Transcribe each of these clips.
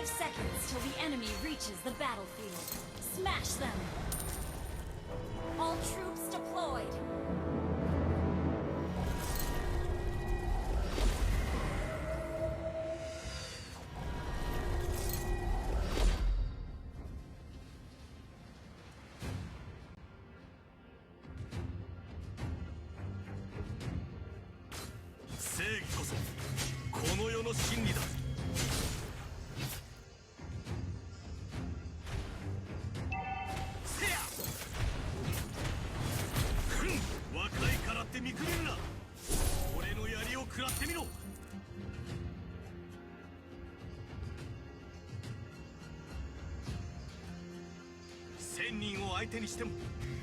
Seconds till the enemy reaches the battlefield. Smash them! All troops deployed! 正義こそこの世の真理だ。せや。ふん、若いからって見くびるな。俺の槍を食らってみろ。1000人を相手にしても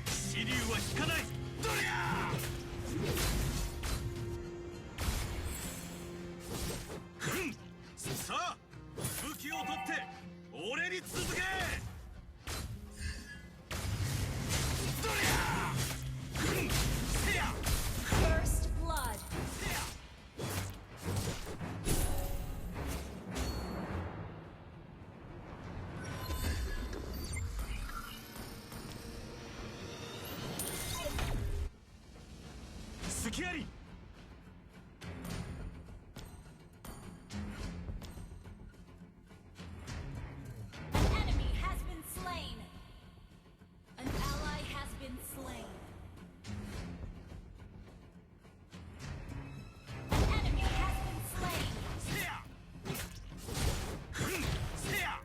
紫龍は引かない。どりゃ。ふん、さあ武器を取って俺に続け。どりゃ。ふん、せや。 First blood. せや。隙あり。 An enemy has been slain. An ally has been slain. An enemy has been slain. せや。ふん、せや。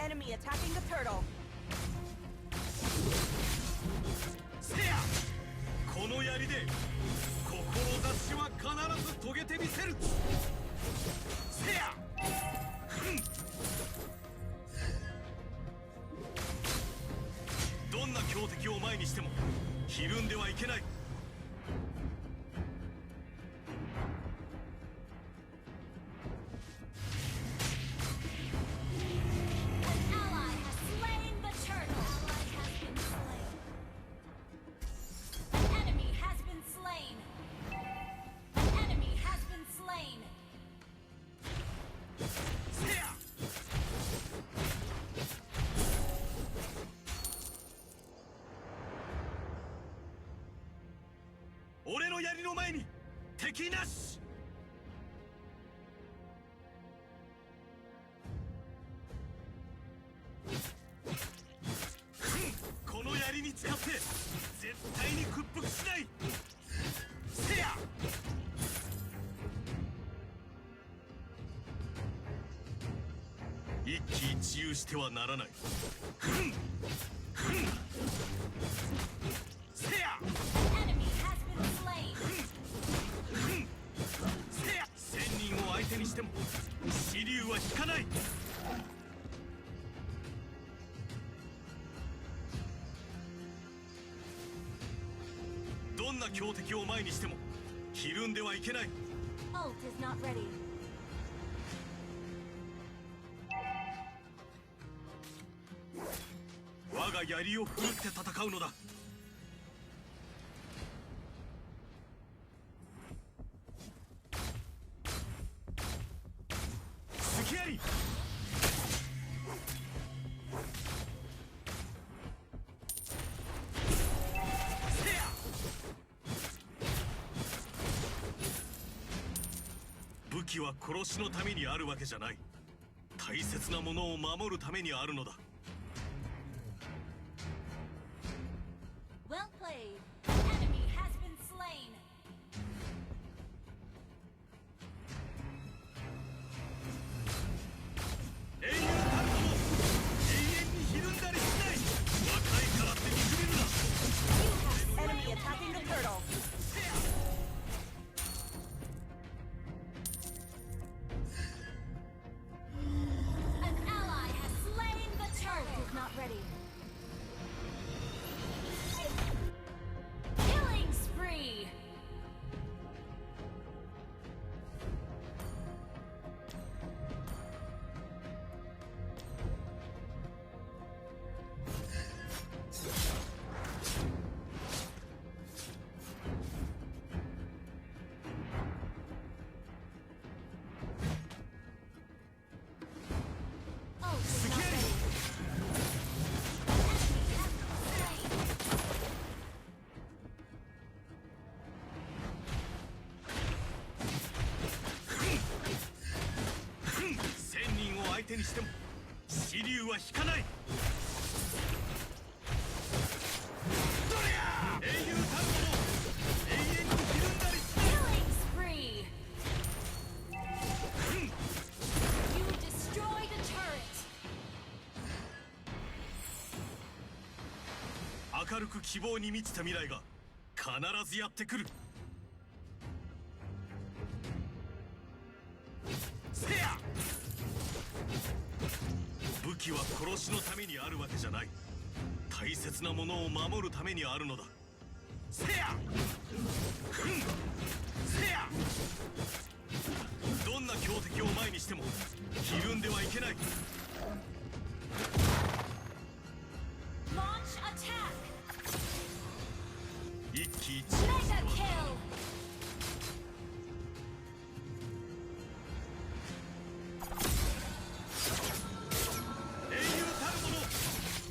Enemy attacking the turtle. せや。この槍で志は必ず遂げてみせる。せや。ふん。どんな強敵を前にしてもひるんではいけない。 An ally has slain the turtle. Ally has been slain. An enemy has been slain. An enemy has been slain. せや。俺の槍の前に敵なし。ふん、この槍に誓って絶対に屈服しない。せや。一喜一憂してはならない。ふん、ふん、せや。 An enemy has been slain. ふん、せや。1000人を相手にしても紫龍は引かない。どんな強敵を前にしてもひるんではいけない。 Ult is not ready. 我が槍を振るって戦うのだ。隙あり。せや。武器は殺しのためにあるわけじゃない。大切なものを守るためにあるのだ。 Well played. An enemy has been slain. 英雄たるとも永遠にひるんだりしない。若いからって見くびるな。 You have slain Enemy an attacking the enemy. turtle. せや。 An ally has slain the turtle. Is not ready. 相手にしても紫龍は引かない。どりゃ、英雄たるもの、永遠にひるんだりしない。 Killing spree! You destroyed a turret! 明るく希望に満ちた未来が必ずやってくる。せや、武器は殺しのためにあるわけじゃない。大切なものを守るためにあるのだ。せや、ふん、せや。どんな強敵を前にしてもひるんではいけない。 Launch attack! 一騎一 Mega kill! 英雄たるもの、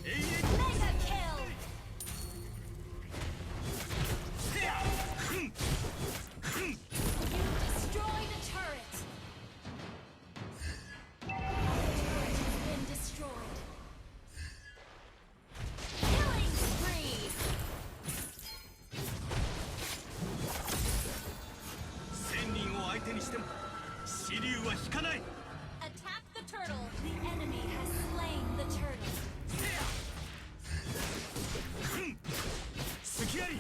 永遠 Mega kill! せや、ふん、ふん。 You destroyed a turret! Our turret has been destroyed. Killing spree! 千人を相手にしても紫龍は引かない。 Attack the turtle! The enemy has slain the turtle. せや、ふん、隙あり。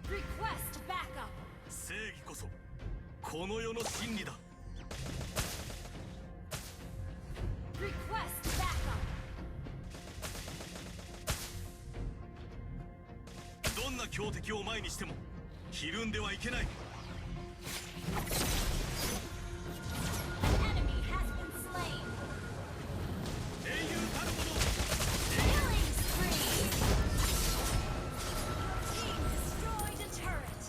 Request backup! 正義こそこの世の真理だ。 Request backup! どんな強敵を前にしてもひるんではいけない。 An enemy has been slain! 英雄たるもの。 Killing spree! Your team destroyed a turret!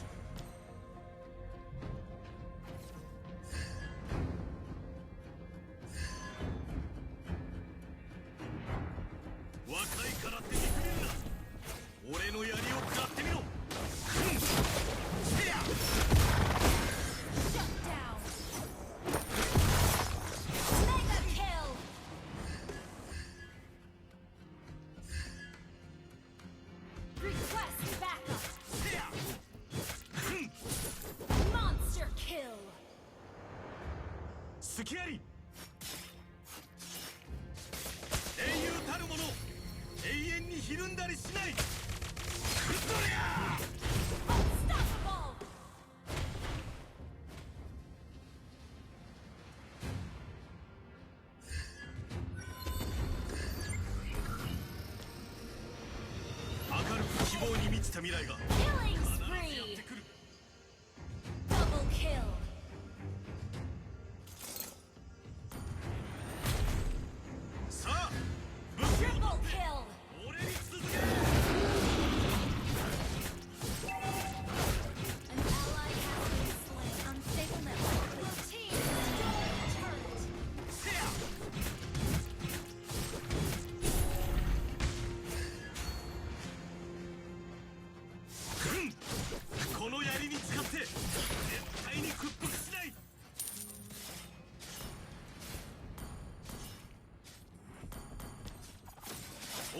若いからって見くびるな。俺の槍を食らってみろ。ふん、せや。 Shut down! Mega kill! Request backup! せや、ふん。 Monster kill! 隙あり。英雄たるもの、永遠にひるんだりしない。どりゃ。 Unstoppable! 明るく希望に満ちた未来が Killing 必ずやっ spree! てくる。 Double kill! さあ、武器を Triple 取って kill! 俺に続け。 An ally has been slain. Unstable network. Your team destroyed a turret. せや。ふん、この槍に使って絶対に屈服しない。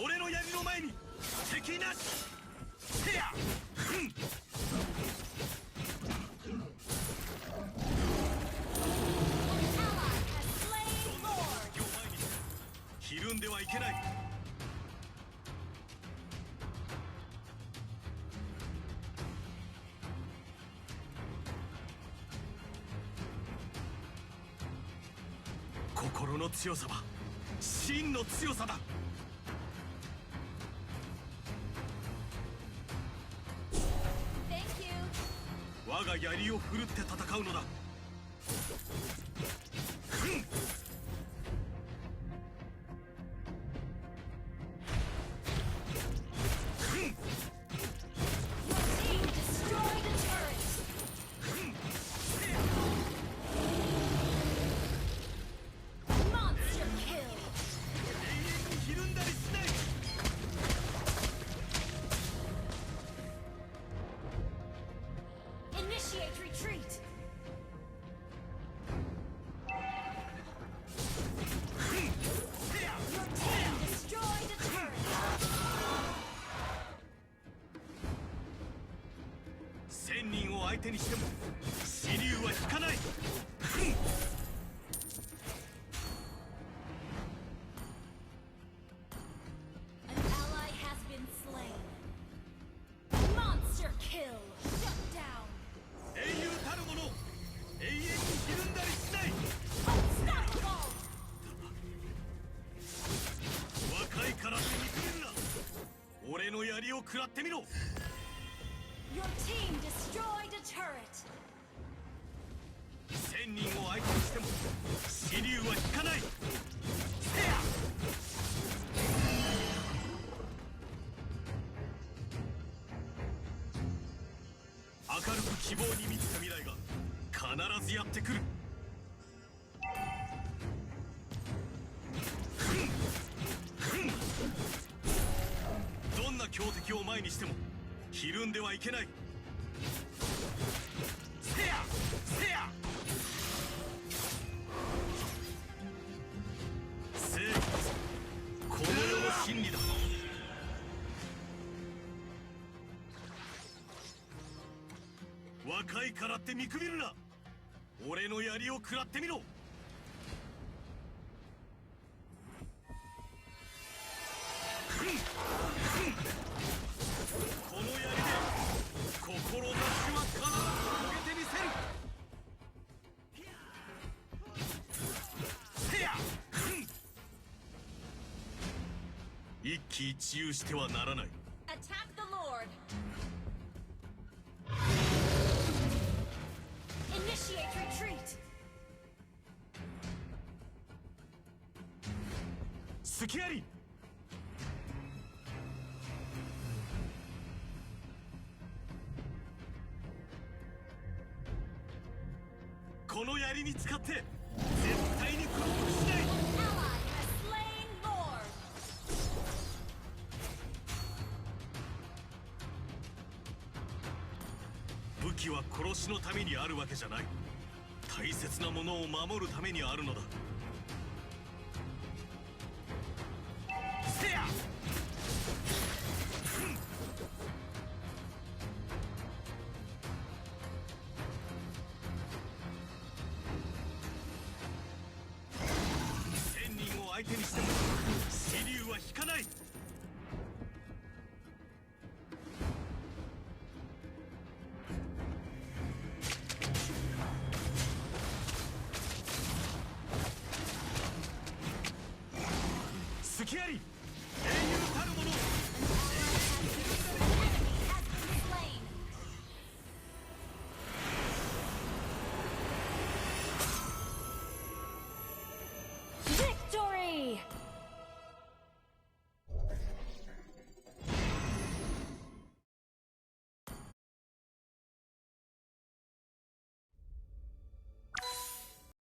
俺の槍の前に敵なし。せや、ふん。 An ally has slain Lord. 敵を前にひるんではいけない。心の強さは真の強さだ。 Thank you. 我が槍を振るって戦うのだ。ふん。ふん。 Your team destroyed a turret. Monster kill. 永遠にひるんだりしない。千人を相手にしても支流は引かない。 An ally has been slain. Monster kill. Shut down. 英雄たるもの、永遠にひるんだりしない。 Unstoppable. 若いからって見くびるな。俺の槍を食らってみろ。 Your team destroyed a turret. 千人を相手にしても支流は引かない。せや。明るく希望に満ちた未来が必ずやってくる。ふんふん。どんな強敵を前にしてもひるんではいけない。せやせや。正義こそこの世の真理だ。若いからって見くびるな。俺の槍を食らってみろ。ふんふん。この槍で志は必ず遂げてみせる。せや。ふん。一喜一憂してはならない。 Attack the Lord. Initiate retreat. 隙あり。この槍に使って絶対に降伏しない。 An ally has slain Lord. 武器は殺しのためにあるわけじゃない。大切なものを守るためにあるのだ。せや。千人を相手にしても支流は引かない。隙あり。